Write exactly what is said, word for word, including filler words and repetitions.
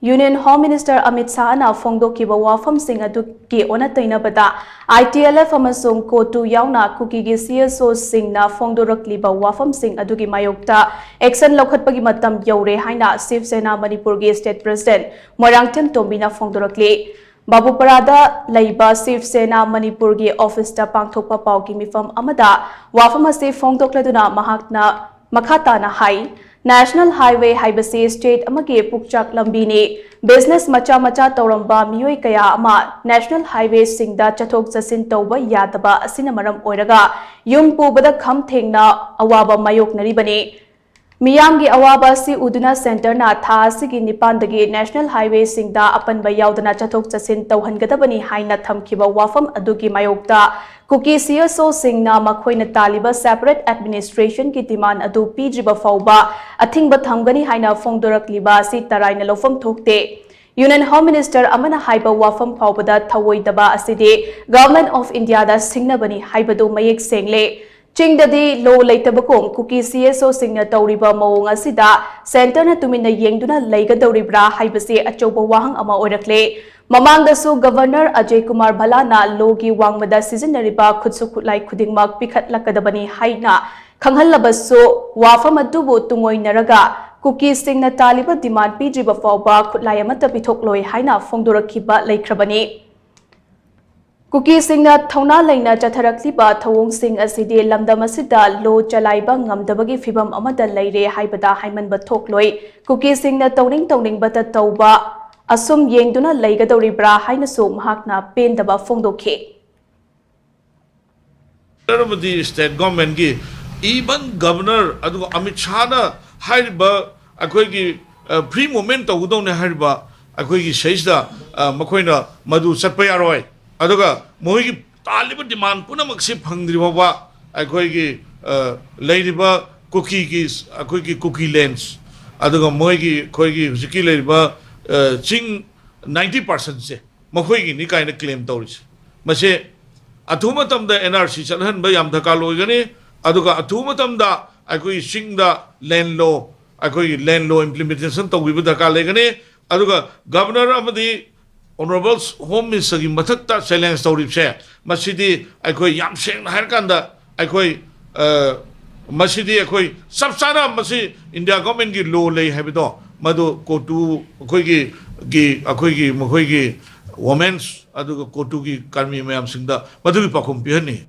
Union Home Minister Amit Shahꯅ ꯐꯣꯡꯗꯣꯛꯈꯤꯕ ꯋꯥꯐꯝꯁꯤꯡ ꯑꯗꯨꯒꯤ ꯑꯣꯟꯅ ꯇꯩꯅꯕꯗ, I T L F ꯑꯃꯁꯨꯡ CoTU ꯌꯥꯎꯅ ꯀꯨꯀꯤꯒꯤ C S Oꯁꯤꯡꯅ ꯐꯣꯡꯗꯣꯔꯛꯂꯤꯕ ꯋꯥꯐꯝꯁꯤꯡ ꯑꯗꯨꯒꯤ ꯃꯥꯌꯣꯛꯇ action ꯂꯧꯈꯠꯄꯒꯤ ꯃꯇꯝ ꯌꯧꯔꯦ ꯍꯥꯏꯅ ꯁꯤꯕ ꯁꯦꯅꯥ ꯃꯅꯤꯄꯨꯔꯒꯤ state president ꯃꯣꯏꯔꯥꯡꯊꯦꯝ ꯇꯣꯝꯕꯤꯅ ꯐꯣꯡꯗꯣꯔꯛꯂꯤ꯫ ꯕꯥꯕꯨꯄꯔꯥꯗ ꯂꯩꯕ ꯁꯤꯕ ꯁꯦꯅꯥ ꯃꯅꯤꯄꯨꯔꯒꯤ officeꯇ ꯄꯥꯡꯊꯣꯛꯄ ꯄꯥꯎꯒꯤ ꯃꯤꯐꯝ ꯑꯃꯗ ꯋꯥꯐꯝ ꯑꯁꯤ ꯐꯣꯡꯗꯣꯛꯂꯗꯨꯅ ꯃꯍꯥꯛꯅ ꯃꯈꯥ ꯇꯥꯅ ꯍꯥꯏ, National Highway ꯍꯥꯏꯕꯁꯤ state ꯑꯃꯒꯤ ꯄꯨꯛꯆꯥꯛ ꯂꯝꯕꯤꯅꯤ꯫ Business ꯃꯆꯥ ꯃꯆꯥ ꯇꯧꯔꯝꯕ ꯃꯤꯑꯣꯏ ꯀꯌꯥ ꯑꯃ National Highwayꯁꯤꯡꯗ ꯆꯠꯊꯣꯛ ꯆꯠꯁꯤꯟ ꯇꯧꯕ ꯌꯥꯗꯕ ꯑꯁꯤꯅ ꯃꯔꯝ ꯑꯣꯏꯔꯒ ꯌꯨꯝ ꯄꯨꯕꯗ ꯈꯝ ꯊꯦꯡꯅ ꯑꯋꯥꯕ ꯃꯥꯌꯣꯛꯅꯔꯤꯕꯅꯤ꯫ ꯃꯤꯌꯥꯝꯒꯤ ꯑꯋꯥꯕ ꯑꯁꯤ ꯎꯗꯨꯅ centreꯅ ꯊꯥ ꯑꯁꯤꯒꯤ ꯅꯤꯄꯥꯟꯗꯒꯤ National Highwayꯁꯤꯡꯗ ꯑꯄꯟꯕ ꯌꯥꯎꯗꯅ ꯆꯠꯊꯣꯛ ꯆꯠꯁꯤꯟ ꯇꯧꯍꯟꯒꯗꯕꯅꯤ ꯍꯥꯏꯅ ꯊꯝꯈꯤꯕ ꯋꯥꯐꯝ ꯑꯗꯨꯒꯤ ꯃꯥꯌꯣꯛꯇ ꯀꯨꯀꯤ C S Oꯁꯤꯡꯅ ꯃꯈꯣꯏꯅ ꯇꯥꯜꯂꯤꯕ separate administrationꯒꯤ demand ꯑꯗꯨ ꯄꯤꯗ꯭ꯔꯤꯕ ꯐꯥꯎꯕ ꯑꯊꯤꯡꯕ ꯊꯝꯒꯅꯤ ꯍꯥꯏꯅ ꯐꯣꯡꯗꯣꯔꯛꯂꯤꯕ ꯑꯁꯤ ꯇꯔꯥꯏꯅ ꯂꯧꯐꯝ ꯊꯣꯛꯇꯦ꯫ Union Home Minister ꯑꯃꯅ ꯍꯥꯏꯕ ꯋꯥꯐꯝ ꯐꯥꯎꯕꯗ ꯊꯧꯑꯣꯏꯗꯕ ꯑꯁꯤꯗꯤ Government of Indiaꯗ ꯁꯤꯡꯅꯕꯅꯤ ꯍꯥꯏꯕꯗꯨ ꯃꯌꯦꯛ ꯁꯦꯡꯂꯦ꯫ ꯆꯤꯡꯗꯗꯤ law ꯂꯩꯇꯕꯒꯨꯝ ꯀꯨꯀꯤ C S Oꯁꯤꯡꯅ ꯇꯧꯔꯤꯕ ꯃꯑꯣꯡ ꯑꯁꯤꯗ centreꯅ ꯇꯨꯃꯤꯟꯅ ꯌꯦꯡꯗꯨꯅ ꯂꯩꯒꯗꯧꯔꯤꯕ꯭ꯔꯥ ꯍꯥꯏꯕꯁꯤ ꯑꯆꯧꯕ ꯋꯥꯍꯪ ꯑꯃ ꯑꯣꯏꯔꯛꯂꯦ꯫ ꯃꯃꯥꯡꯗꯁꯨ Governor ꯑꯖꯌ ꯀꯨꯃꯥꯔ ꯚꯜꯂꯥꯅ lawꯒꯤ ꯋꯥꯡꯃꯗ ꯁꯤꯖꯤꯟꯅꯔꯤꯕ ꯈꯨꯠꯁꯨ ꯈꯨꯠꯂꯥꯏ ꯈꯨꯗꯤꯡꯃꯛ ꯄꯤꯈꯠꯂꯛꯀꯗꯕꯅꯤ ꯍꯥꯏꯅ ꯈꯪꯍꯜꯂꯕꯁꯨ, ꯋꯥꯐꯝ ꯑꯗꯨꯕꯨ ꯇꯨꯡꯑꯣꯏꯅꯔꯒ ꯀꯨꯀꯤꯁꯤꯡꯅ ꯇꯥꯜꯂꯤꯕ demand ꯄꯤꯗ꯭ꯔꯤꯕ ꯐꯥꯎꯕ ꯈꯨꯠꯂꯥꯏ ꯑꯃꯠꯇ ꯄꯤꯊꯣꯛꯂꯣꯏ ꯍꯥꯏꯅ ꯐꯣꯡꯗꯣꯔꯛꯈꯤꯕ ꯂꯩꯈ꯭ꯔꯕꯅꯤ꯫ ꯀꯨꯀꯤꯁꯤꯡꯅ ꯊꯧꯅꯥ ꯂꯩꯅ ꯆꯠꯊꯔꯛꯂꯤꯕ ꯊꯧꯑꯣꯡꯁꯤꯡ ꯑꯁꯤꯗꯤ ꯂꯝꯗꯝ ꯑꯁꯤꯗ law ꯆꯂꯥꯏꯕ ꯉꯝꯗꯕꯒꯤ ꯐꯤꯚꯝ ꯑꯃꯗ ꯂꯩꯔꯦ ꯍꯥꯏꯕꯗ ꯍꯥꯏꯃꯟꯕ ꯊꯣꯛꯂꯣꯏ꯫ ꯀꯨꯀꯤꯁꯤꯡꯅ ꯇꯧꯅꯤꯡ ꯇꯧꯅꯤꯡꯕꯇ ꯇꯧꯕ ꯑꯁꯨꯝ ꯌꯦꯡꯗꯨꯅ ꯂꯩꯒꯗꯧꯔꯤꯕ꯭ꯔꯥ ꯍꯥꯏꯅꯁꯨ ꯃꯍꯥꯛꯅ ꯄꯦꯟꯗꯕ ꯐꯣꯡꯗꯣꯛꯈꯤ꯫ ꯑꯃꯗꯤ state governmentꯀꯤ, even Governor ꯑꯗꯨꯒ ꯑꯃꯤꯠ ꯁꯥꯍꯅ ꯍꯥꯏꯔꯤꯕ ꯑꯩꯈꯣꯏꯒꯤ, ꯑ, free movement ꯇꯧꯒꯗꯧꯅꯦ ꯍꯥꯏꯔꯤꯕ ꯑꯩꯈꯣꯏꯒꯤ ꯁꯤꯗꯩꯁꯤꯗ, ꯑ, ꯃꯈꯣꯏꯅ ꯃꯗꯨ ꯆꯠꯄ ꯌꯥꯔꯣꯏ꯫ ꯑꯗꯨꯒ ꯃꯈꯣꯏꯒꯤ ꯇꯥꯜꯂꯤꯕ demand ꯄꯨꯝꯅꯃꯛꯁꯤ ꯐꯪꯗ꯭ꯔꯤ ꯐꯥꯎꯕ ꯑꯩꯈꯣꯏꯒꯤ, ꯑ, ꯂꯩꯔꯤꯕ ꯀꯨꯀꯤꯒꯤ, ꯑꯩꯈꯣꯏꯒꯤ ꯀꯨꯀꯤ lands, ꯑꯗꯨꯒ ꯃꯣꯏꯒꯤ, ꯑꯩꯈꯣꯏꯒꯤ ꯍꯧꯖꯤꯛꯀꯤ ꯂꯩꯔꯤꯕ, ꯑ, ꯆꯤꯡ ninety percentꯁꯦ ꯃꯈꯣꯏꯒꯤꯅꯤ ꯀꯥꯏꯅ claim ꯇꯧꯔꯤꯁꯦ, ꯃꯁꯦ ꯑꯊꯨꯕ ꯃꯇꯝꯗ N R C ꯆꯠꯍꯟꯕ ꯌꯥꯝ ꯗꯔꯀꯥꯔ ꯑꯣꯏꯒꯅꯤ꯫ ꯑꯗꯨꯒ ꯑꯊꯨꯕ ꯃꯇꯝꯗ ꯑꯩꯈꯣꯏꯒꯤ ꯆꯤꯡꯗ land law, ꯑꯩꯈꯣꯏꯒꯤ land law implementation ꯇꯧꯕꯤꯕ ꯗꯔꯀꯥꯔ ꯂꯩꯒꯅꯤ꯫ ꯑꯗꯨꯒ ꯒꯕꯔꯅꯔ ꯑꯃꯗꯤ ꯑꯣꯅꯔꯦꯕꯜ ꯍꯣꯝ ꯃꯤꯅꯤꯁꯇꯔꯒꯤ ꯃꯊꯛꯇ ꯆꯦꯂꯦꯟꯖ ꯇꯧꯔꯤꯕꯁꯦ, ꯃꯁꯤꯗꯤ ꯑꯩꯈꯣꯏ ꯌꯥꯝ ꯁꯦꯡꯅ ꯍꯥꯏꯔꯀꯥꯟꯗ ꯑꯩꯈꯣꯏ, ꯑ, ꯃꯁꯤꯗꯤ ꯑꯩꯈꯣꯏ ꯆꯞ ꯆꯥꯅ ꯃꯁꯤ ꯏꯟꯗꯤꯌꯥ ꯒꯣꯔꯃꯦꯟꯒꯤ ꯂꯣ ꯂꯩ ꯍꯥꯏꯕꯗꯣ, ꯃꯗꯨ ꯀꯣꯇꯨ ꯑꯩꯈꯣꯏꯒꯤ, ꯒꯤ, ꯑꯩꯈꯣꯏꯒꯤ ꯃꯈꯣꯏꯒꯤ ꯋꯣꯃꯦꯟꯁ ꯑꯗꯨꯒ ꯀꯣꯇꯨꯒꯤ ꯀꯔꯃꯤ ꯃꯌꯥꯝꯁꯤꯡꯗ ꯃꯗꯨꯒꯤ ꯄꯥꯎꯈꯨꯝ ꯄꯤꯍꯟꯅꯤꯡꯏ꯫